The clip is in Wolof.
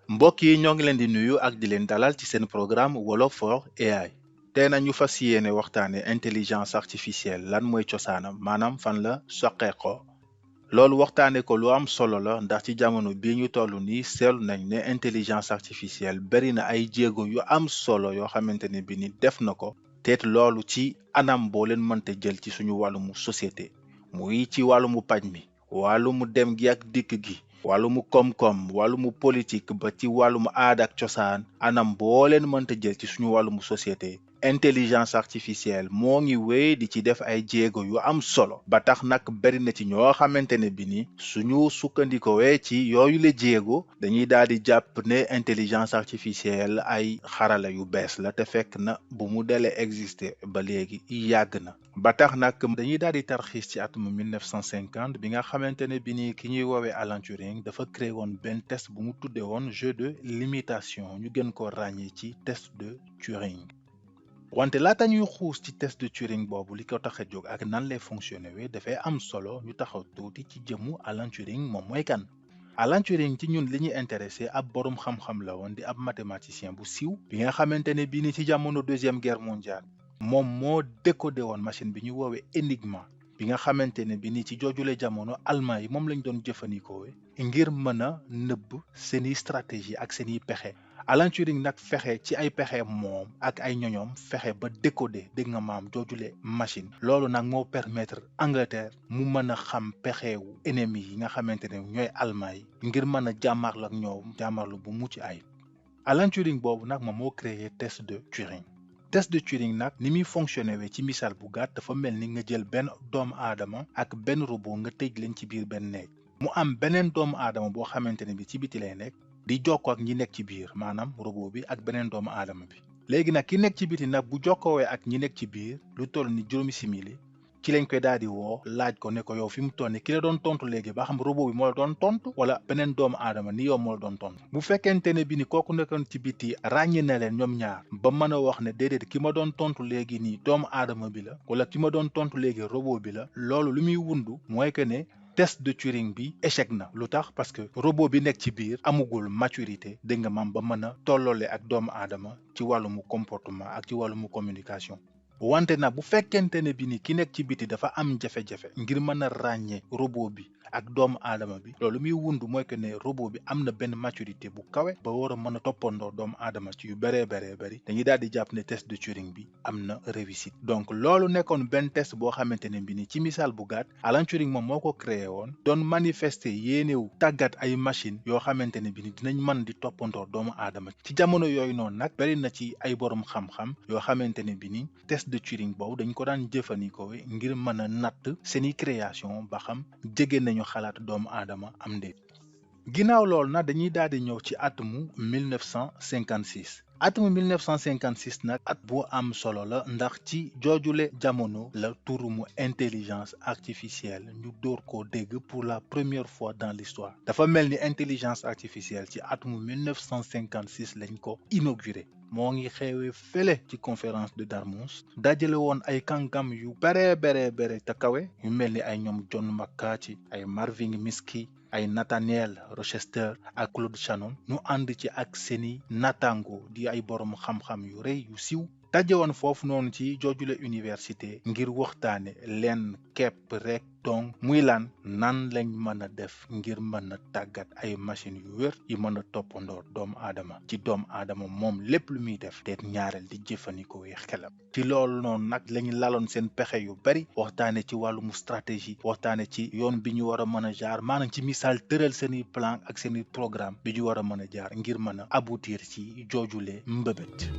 mbokk yi ñoo ngi leen di nuyu ak di leen dalal ci seen programme Wolof for AI tey nag ñu fas yéene waxtaane intelligence artificielle lan mooy cosaanam maanaam fan la soqeekoo loolu waxtaane ko lu am solo la ndax ci jamono bii ñu toll nii seetlu nañ ne intelligence artificielle bari na ay jéego yu am solo yoo xamante ne bi ni def na ko teet loolu ci anam boo leen mënta jël ci suñu wàllumu société muy ci wàllumu paj mi wàllumu dem gi ak dikk gi wàllumu koom-koom wàllumu politique ba ci wàllumu aada ak cosaan anam boo leen mënta jël ci suñu wàllumu société intelligence artificielle moo ngi wéy di ci def ay jéego yu am solo ba tax nag bari na ci ñoo xamante ne bi ni suñu sukkandikowee ci yooyu la jéego dañuy daal di jàpp ne intelligence artificielle ay xarala yu bees la te fekk na bu mu dalee exister ba léegi yàgg na ba tax nag dañuy daal di tarxiis ci atum 1950 bi nga xamante ne bi ni ki ñuy woowee Alan Turing dafa créé woon benn test bu mu tuddee woon jeu de l'imitation ñu gën ko ràññee ci test de Turing. wante laata ñuy xuus ci test de Turing boobu li ko tax a jóg ak nan lay fonctionné wee dafay am solo ñu taxaw tuuti ci jëmmu Alan Turing moom mooy kan. Alan Turing ci ñun li ñuy intéressé ab boroom xam-xam la woon di ab mathématicien bu siiw bi nga xamante ne bii ni ci jamono deuxième guerre mondiale moom moo décodé woon machine bi ñu woowee Enigma bi nga xamante ne bi ni ci joojule jamono allemand yi moom lañ doon jëfandikoo ngir mën a nëbb seeni stratégie ak seeni pexe. Alan Turing nag fexe ci ay pexe moom ak ay ñoñoom fexe ba décoder dégg nga maam joojule machine loolu nag moo permettre Angleterre mu mën a xam pexewu ennemi yi nga xamante ne ñooy allemand yi ngir mën a jàmmarlu ak ñoom jàmmarlu bu mucc ayib. Alan Turing boobu nag moom moo créé test de Turing. test de Turing nag ni muy fonctionné wee ci misaal bu gàtt dafa mel ni nga jël benn doomu aadama ak benn robot nga tëj leen ci biir benn néeg mu am beneen doomu aadama boo xamante ne bi ci biti lay nekk di jokkoo ak ñi nekk ci biir maanaam robot bi ak beneen doomu aadama bi léegi nag ki nekk ci biti nag bu jokkoowee ak ñi nekk ci biir lu toll ni juróomi simili ci lañ koy daal di woo laaj ko ne ko yow fi mu toll ni ki la doon tontu léegi ba xam robot bi moo la doon tontu wala beneen doomu aadama ni yow moo la doon tontu bu fekkente ne bi ni kooku nekkoon ci biti ràññe na leen ñoom ñaar ba mën a wax ne déedéet ki ma doon tontu léegi nii doomu aadama bi la wala ki ma doon tontu léegi robot bi la loolu lu muy wundu mooy que ne test de Turing bi échec na lu tax parce que robot bi nekk ci biir amugul maturité dégg nga maam ba mën a tolloole ak doomu aadama ci wàllumu comportement ak ci wàllumu communication. wante nag bu fekkente ne bi ni ki nekk ci biti dafa am jafe-jafe ngir mën a ràññee robot bi ak doomu aadama bi loolu muy wund mooy que ne robot bi am na benn maturité bu kawe ba war a mën a toppandoo doomu aadama ci yu bëree bëri dañuy daal di jàpp ne test de Turing bi am na réussite. donc loolu nekkoon benn test boo xamante ne bi ni ci misaal bu gàtt Alan Turing moom moo ko créé woon doon manifester yéenewu tàggat ay machine yoo xamante ne bi ni dinañ mën di toppandoo doomu aadama ci jamono yooyu noonu nag bari na ci ay borom xam-xam yoo xamante ne bi ni test de Turing boobu dañ ko daan jëfandikoo ngir mën a natt seeni création ba xam jege nañu xalaat doomu aadama am ndéet. ginnaaw loolu nag dañuy daal di ñëw ci atumu 1956 atumu 1956 nag at bu am solo la ndax ci joojule jamono la turumu intelligence artificielle ñu door koo dégg pour la première fois dans l'histoire dafa mel ni intelligence artificielle ci atumu 1956 lañ ko inauguré moo ngi xeewee fële ci conférence de Dartmouth dajale woon ay kàngam yu bare te kawe yu mel ni ay ñoom John McCarthy ay Marvin Minsky ay Nathaniel Rochester ak Claude Shannon ñu ànd ci ak seeni natango di ay borom xam-xam yu rëy yu siiw daje woon foofu noonu ci joojule université ngir waxtaane leen képp rek donc muy lan nan lañ mën a def ngir mën a tàggat ay machines yu wér yi mën a toppandoo doomu aadama ci doomu aadama moom lépp lu muy def te ñaareel di jëfandikoo yi xelam ci loolu noonu nag lañu laloon seen pexe yu bari waxtaane ci wàllum stratégie waxtaane ci yoon bi ñu war a mën a jaar maanaam ci misaal tëral seeni plan ak seeni programme bi ñu war a mën a jaar ngir mën a aboutir ci joojule mbëbët